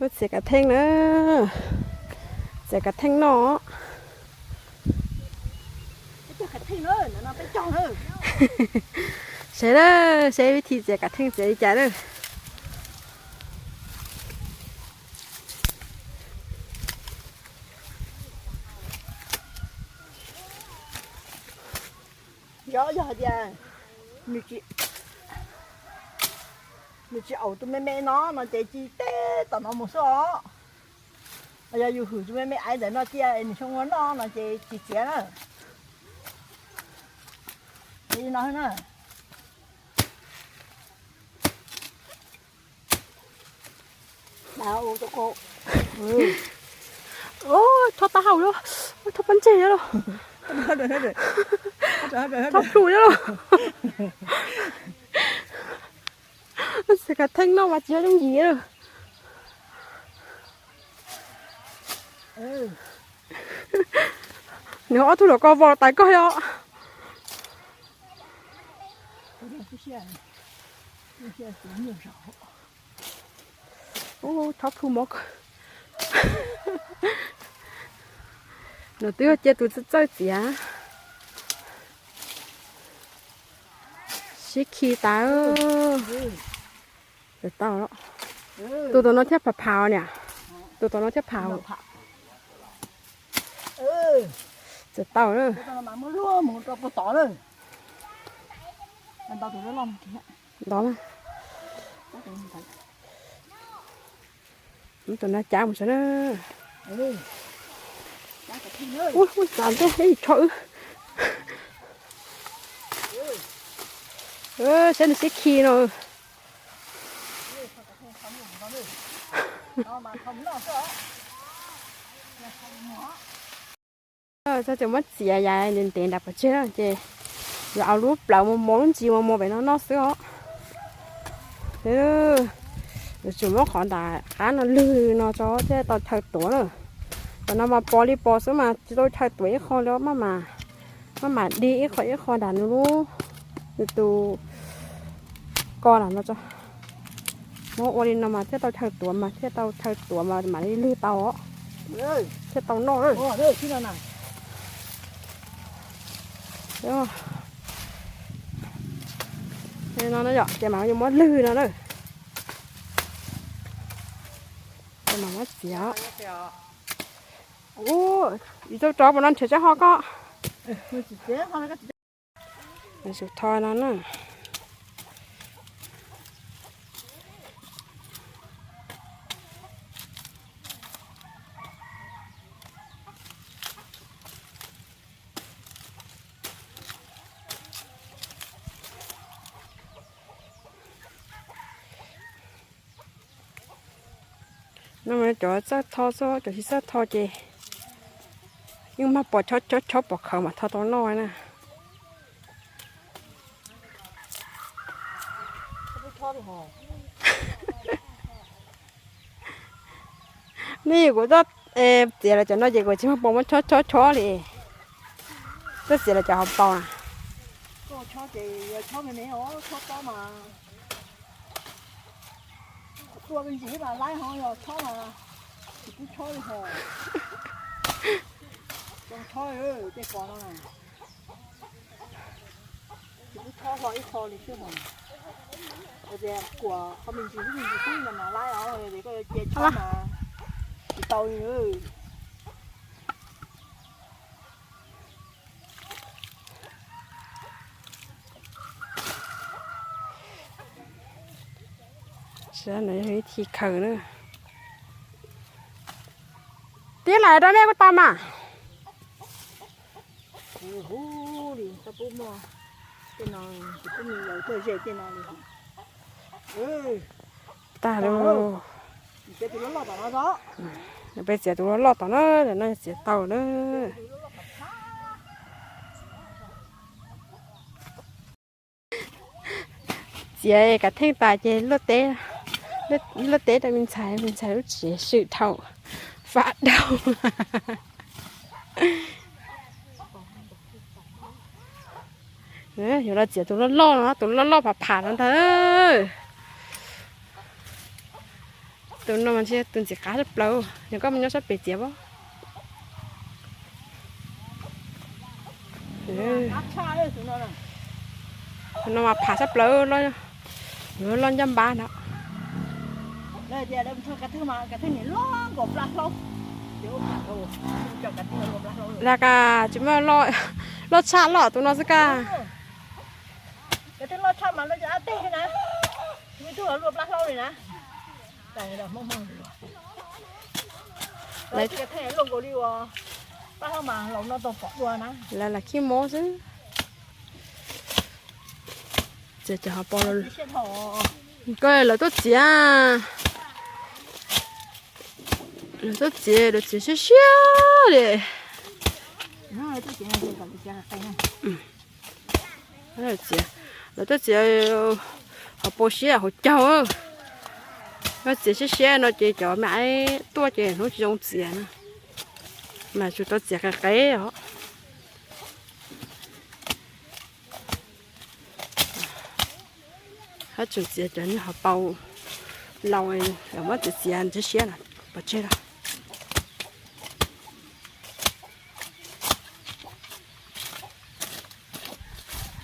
Lub txiav kav theej na, txiav kav theej noj. Saib lawm, saib vib thi txiav kav theej txiav li cas lawm. Yog, yog hais tias nws tsis, nws tsis aus tus me me no no ces ci teb tom no mus xwb os. Yog yus hwm tus me me aiv ntawm no cia es nws xyoo ua noj no ces tsis txiav na. Li no na. Chob taub hau lawm, chob pob ntseg lawm, chob plhu lawm. Txiav kav theej noj mas tsis yooj yim lawm. Nws ob tug los ko vos tais koj yom. Chob plhu mov. Nws twb cia tus txawj txiav. Siab khi tas. Tau, tus tom no thiaj phav phav niam, tus tom no thiaj phav. Txiav tau na. Ntov na. Tus no cav mus sav na. Ua tsav ntej ib tsho wb. Saib nws siab khi no. Txog tseem muab txiav yav ntev ntev nram pov tseg na ces yuav au lub plawv mos mos lub ntsis mos mos pem no noj xwb os. Yuav tsum muab qhov nram qab no lwg no tso thiaj tau chaw tuav na. Cov no mas pos li pos xwb mas tsis tau chaw tuav ib qho li, maj mam, maj mam dig ib qho ib qho nram nws lub, nws tus ko nram no tso. Muab ua li no mas thiaj tau chaw tuav mas thiaj tau chaw tuav mas mam li lwg tau os. Thiaj tau noj. No yom, ces mam yuav muab lwg no na. Ces mam muab txiav. Ua, ib tug rov pom no nrhiav tsab ho koj. Tho no na. No mas cov txawj tho xwb, cov tsis txawj tho ces yeej mag pom chob chob chob pom khawv mam tho tau noj na. Nej kuv txoj txiav los cov no ces kuv tsis mag pom muab chob chob chob li. Txoj txiav los cov hauv paus na. Tua me ntsis mas laib ho yog chob mas tsis pub chob li ho. Zoo chob tej pos no na. Tsis pub chob hlo ib qho li xwb ho. Hais tias kuam qhov me ntsis xwb me ntsis xwb mas laib os, koj yuav cia chob mas tsis tau li. Saib no yog ib thim khaws na. Tib lais rau nej kuj tau mas. Huv li, tsis pub muaj tej no, tsis pub me yaus tuaj ze tej no li. Tag lauj. Peb txiav tus loj loj tom na, no txiav tau na. Txiav kav theej tas ces luaj teb, luaj teb rau me ntxhais, me ntxhais lub tsev swm dhau, fab dhau. Yuav los txiav tus loj loj no, tus loj loj phav phav no ntag. Tus no mas ntshe tus ntxim qab tshaj plaws, nws koj mus nyob sab pem txiav pob. Tus no mas phav tshaj plaws, yuav loj ncaj npab no. Lag kas tsis muaj loj tshaj loj tus no xwb kaj. Lawv lam khib mob xwb. Txiav cov hauv paus, koj lawv tuaj txiav, lawv tuaj txiav, lawv txiav siab siab li. Txiav, lawv tuaj txiav hauv paus siab hauv caug. Koj txiav siab siab no ces cov me aiv tuaj ces hnub tsis zoo txiav na. Mas tsuas tau txiav qis qis os. Hab tseem txiav cov niag hauv paus laus, muab txiav txiav siab siab na, pov tseg lawm.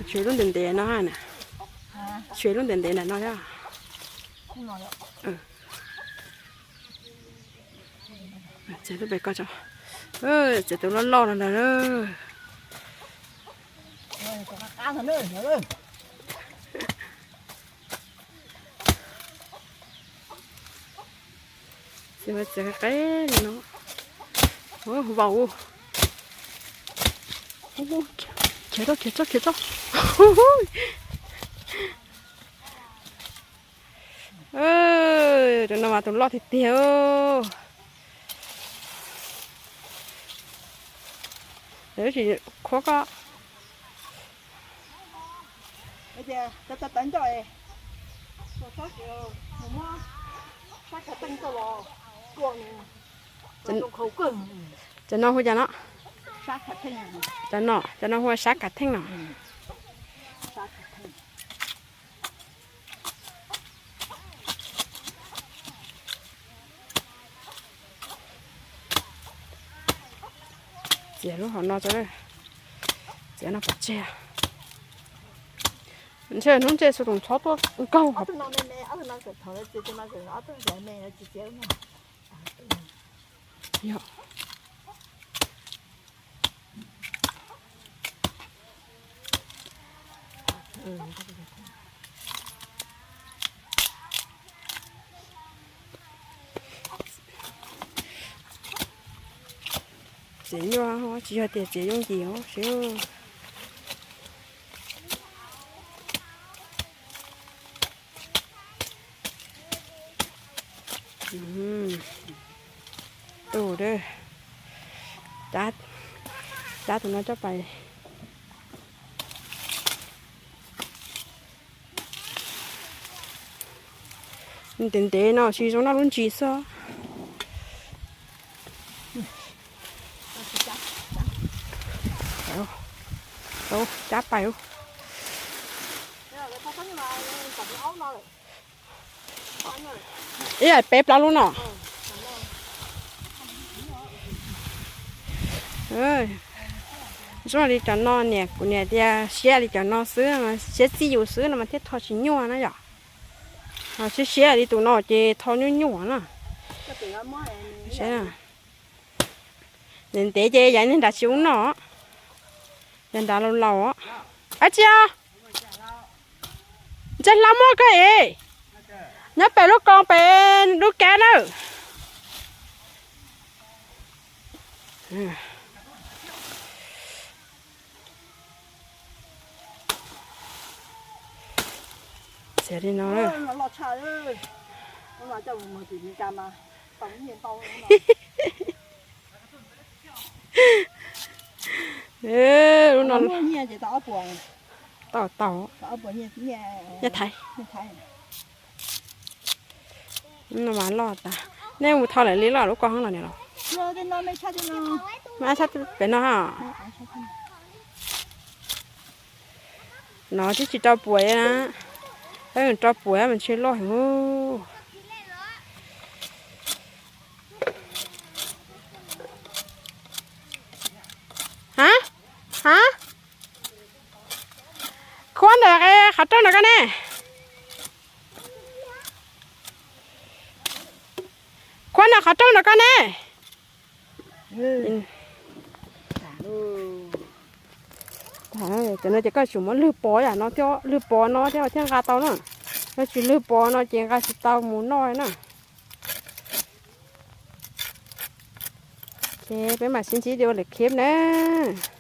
Tshuav lub ntev ntev no, tshuav lub ntev ntev ntawm no thiab. Txiav tus pem ko tso, txiav tus loj loj no ntag. Txiav qis qis li no. Vau, khiav txog khiav txog khiav txog. Tus no mas tus loj tiag tiag. Lawv tsis khuab koj. Cov no hu cas no? Cov no, cov no hu ua sab kav theej no. Txiav lub hauv no tso, txiav no pov tseg. Ntshe hnub ntshe xu tus tshob tuaj nkaug. Txiav nyuaj, tsis yog tias txiav yooj yim os. Tus, cab tus no coj pais. Ntev ntev no tsis zoo noj lub ntsis xwb. Cab pais. Ib yam peb plaub lub no. Zoo li cov no niam, kuv niam tias siab li cov no xwb, siab txij yus xwb no mas thiaj tho tsis nyuaj na yom. Siab siab li tus no ces tho nyuaj nyuaj na. Ntev ntev ces yav niag nrad tsis ua noj, yav nrad laus laus. Ab tsi os, ntsej hla muaj koj es, nyob pem lub koos pem lub kab nawb. Txiav li no. Lub no tau tau. Nyiaj thaiv. No mas loj tas. Nej mus tho lawm li loj lub ko hoob no niam los? Mas tshaj pem no ha. No twb tsis rau puas na. Rau puas mas ntshe loj heev. Ha, ha, khuab ntawm qhov rooj no koj ne. Khuab ntawm qhov rooj no koj ne. Cov no ces koj tsum muab lwg pov yam no thiab, lwg pov no thiab thiaj nqa tau na. Yog tsis lwg pov no ces nqa tsis tau mus noj na. Peb mam sib ntsib dua lwm clip nawb.